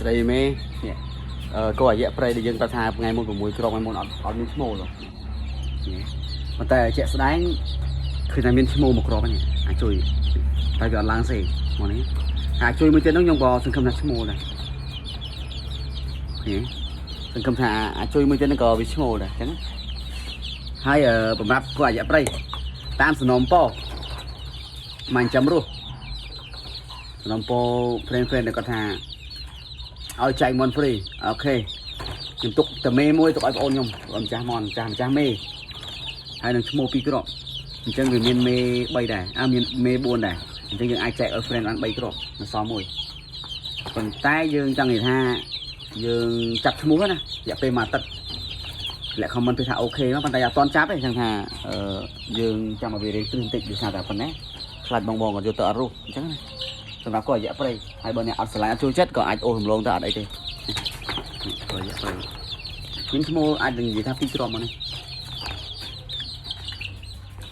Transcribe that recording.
ស្រីមេនេះអឺក៏អាយៈព្រៃដែលយើងប្រាប់ថាថ្ងៃមុន6គ្រាប់ថ្ងៃមុនអត់អត់មានឈ្មោះទេនេះប៉ុន្តែជាក់ស្ដែងឃើញថាមានឈ្មោះមួយគ្រាប់ហ្នឹងអាចជួយតែវាអត់ឡើងទេមកនេះអាចជួយមួយទៀតហ្នឹងខ្ញុំក៏សង្ឃឹមថាឈ្មោះដែរនេះសង្ឃឹមថាអាចជួយមួយទៀតហ្នឹងក៏វាឈ្មោះដែរអញ្ចឹងហើយសម្រាប់គោអាយៈព្រៃតាមសំណុំពោមកចាំរស់សំណុំពោ friend friend គាត់ថា ឲ្យចែកមន់ free OK ខ្ញុំទុកតែមេមួយទុកឲ្យបងអូនខ្ញុំបងម្ចាស់មន់ម្ចាស់ម្ចាស់មេហើយនឹងឈ្មោះពីរគ្រាប់អញ្ចឹងវាមានមេ3ដែរអើមានមេ4ដែរអញ្ចឹងយើងអាចចែកឲ្យ friend បាន3គ្រាប់នៅសល់មួយប៉ុន្តែយើងចង់និយាយថាយើងចាប់ឈ្មោះណារយៈពេលមួយអាទិត្យលាក់ comment ទៅថា OK មកប៉ុន្តែអត់ទាន់ចាប់ទេអញ្ចឹងថាអឺយើងចាំឲ្យវារៀងគ្រឹះបន្តិចដោយសារតែប៉ុណ្ណេះខ្លាចបងបងគាត់យកទៅអត់រស់អញ្ចឹងណាសម្រាប់គាត់រយៈព្រៃហើយបើអ្នកអត់ស្រឡាញ់អត់ចូលចិត្តក៏អាចអូសរំលងទៅអត់អីទេគាត់រយៈព្រៃមានឈ្មោះអាចនឹងនិយាយថាពីរគ្រាប់មកនេះ